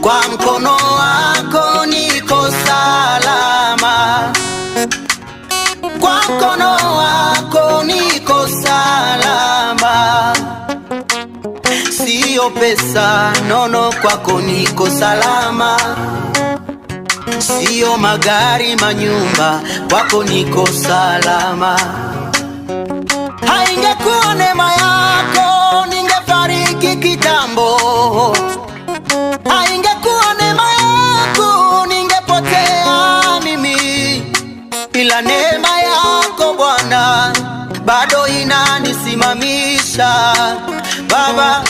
Kwa mkono wako niko salama, kwa mkono wako niko salama, siyo pesa nono, kwako niko salama, siyo magari manyumba, kwako niko salama. Haingekuwa neema yako ningefariki kitambo. Haingekuwa neema yako ningepotea mimi, ila neema yako Bwana bado inanisimamisha Baba.